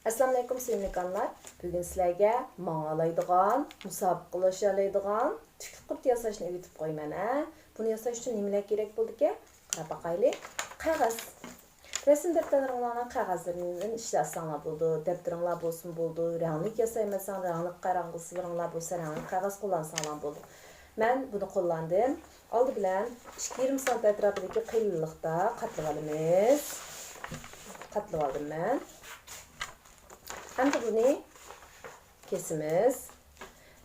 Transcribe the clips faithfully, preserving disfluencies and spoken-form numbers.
ئەسسالامۇئەلەيكۇم، سۆيۈملۈك ئانىلار. بۈگۈن سىلەرگە ماڭالايدىغان، مۇسابىقىلىشالايدىغان تۈكلۈك قۇرت ياساشنى ئۆگىتىپ قويىمەن، ھە. بۇنى ياساش ئۈچۈن نېمىلەر كېرەك بولىدىكەن؟ قاراپ باقايلى. قەغەز. رەسىم دەپتەرلىرىڭلارنىڭ قەغەزلىرىنى ئىشلەتسەڭلار بولىدۇ. دەپتىرىڭلار بولسىمۇ بولىدۇ. رەڭلىك ياسايمەنسەڭ، رەڭلىك قەغەزلىرىڭلار بولسا، رەڭلىك قەغەز قوللانساڭلار بولىدۇ. مەن بۇنى قوللاندىم. ئالدى بىلەن ئىككى يېرىم سانت ئەتراپىدىكى قېلىنلىقتا قاتلىۋالىمىز. قاتلىۋالدىم مەن. ئەمدى بۇنى كېسىمىز.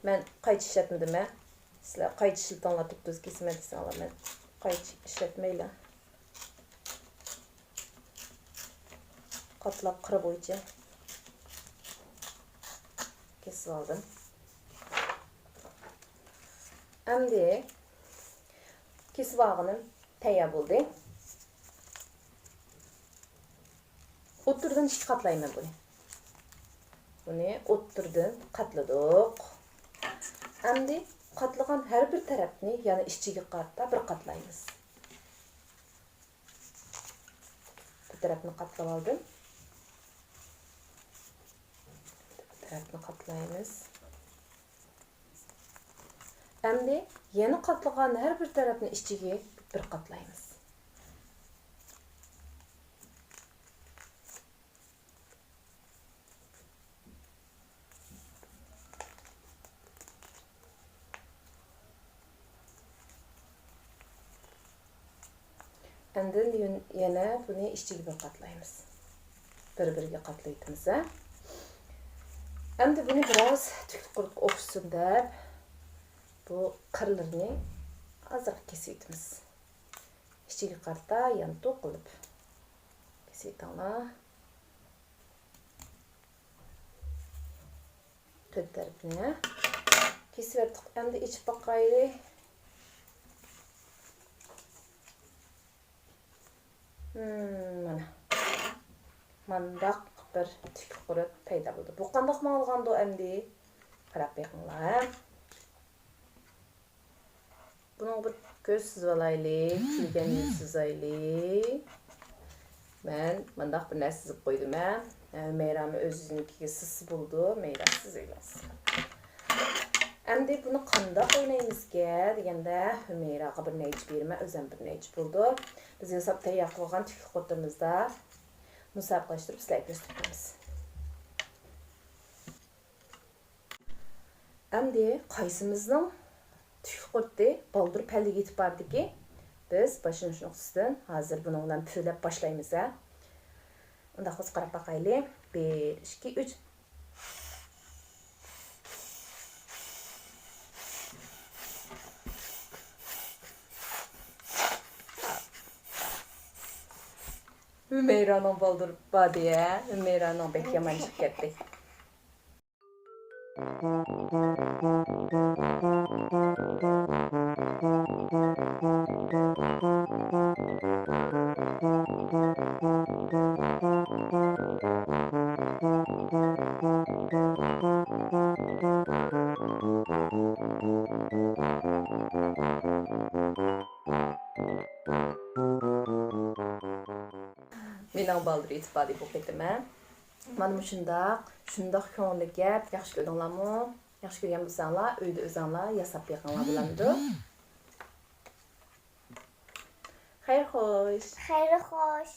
مەن قايچا ئىشلەتمىدىم، ھە. سىلەر قايچا ئىشلىتىڭلار، تۈپتۈز كېسىمەن دېسەڭلار، مەن قايچا ئىشلەتمەيلا. قاتلاپ قىر بويىچە كېسىۋالدىم. ئەمدى كېسىۋالغىنىم تەييار بولدى. ئوتتۇرىدىن ئىككى قاتلايمەن بۇنى. بۇنى ئوتتۇرىدىن قاتلىدۇق. ئەمدى قاتلىغان ھەر بىر تەرەپنى يەنە ئىچىگە قارىتا بىر قاتلايمىز. بۇ تەرەپنى قاتلىۋالدىم. بۇ تەرەپنى قاتلايمىز. ئەمدى يەنە قاتلىغان ھەر بىر تەرەپنى ئىچىگە بىر قاتلايمىز. ئاندىن يەنە بۇنى ئىچىگە بىر قاتلايمىز. بىر-بىرىگە قاتلايتىمىز، ھە. ئەمدى بۇنى بىراز تۈكلۈك قۇرتقا ئوخشىسۇن دەپ، بۇ قىرلىرىنى ئازراق كېسىۋېتىمىز. ئىچىگە قارىتا يانتۇ قىلىپ كېسىۋېتىڭلار. تۆت تەرىپىنى كېسىۋەتتۇق. ئەمدى ئېچىپ باقايلى. مم، مانا. مانداق بىر تۈك قۇرت پەيدا بولدى. بۇ قانداق ماڭىدىغاندۇ ئەمدى؟ قاراپ بېقىڭلار. بۇنىڭغا بىر كۆز سىزىۋالايلى، كۈلگەن يۈز سىزايلى. مەن مانداق بىر نەرسە سىزىپ قويدۇم، ھە. ھۈمەيرامۇ ئۆزىنىڭكىگە سىزسا بولىدۇ، ھۈمەيرا سىزىۋالسۇن. ئەمدى بۇنى قانداق ئوينايمىزكەن دېگەندە، ھۈمەيراغا بىر نەيچە بېرىمەن، ئۆزۈم بىر نەيچە بولىدۇ. بىز ياساپ تەييار قىلغان تۈكلۈك قۇرتىمىزدا مۇسابىقىلەشتۈرۈپ سىلەرگە كۆرسىتىپ قويىمىز. ئەمدى قايسىمىزنىڭ تۈكلۈك قۇرتى بالدۇر پەللىگە يېتىپ باردىكى؟ بىز باشلىنىش نۇقتىسىدىن ھازىر بۇنىڭ بىلەن پۈۋلەپ باشلايمىز، ھە؟ ئۇنداق بولسا قاراپ باقايلى. بىر، ئىككى، ئۈچ. ھۈمەيرانىڭ بالدۇر باردى، ھە؟ ھۈمەيرانىڭ بەك يامان چىقىپ كەتتى. مېنىڭ بالدۇر يېتىپ باردى بۇ قېتىم، ھە؟ مانا مۇشۇنداق، شۇنداق كۆڭۈللۈك گەپ. ياخشى كۆردۈڭلارمۇ؟ ياخشى كۆرگەن بولساڭلار، ئۆيدە ئۆزۈڭلار ياساپ بېقىڭلار، بولامدۇ؟ خەير خوش. خەير خوش.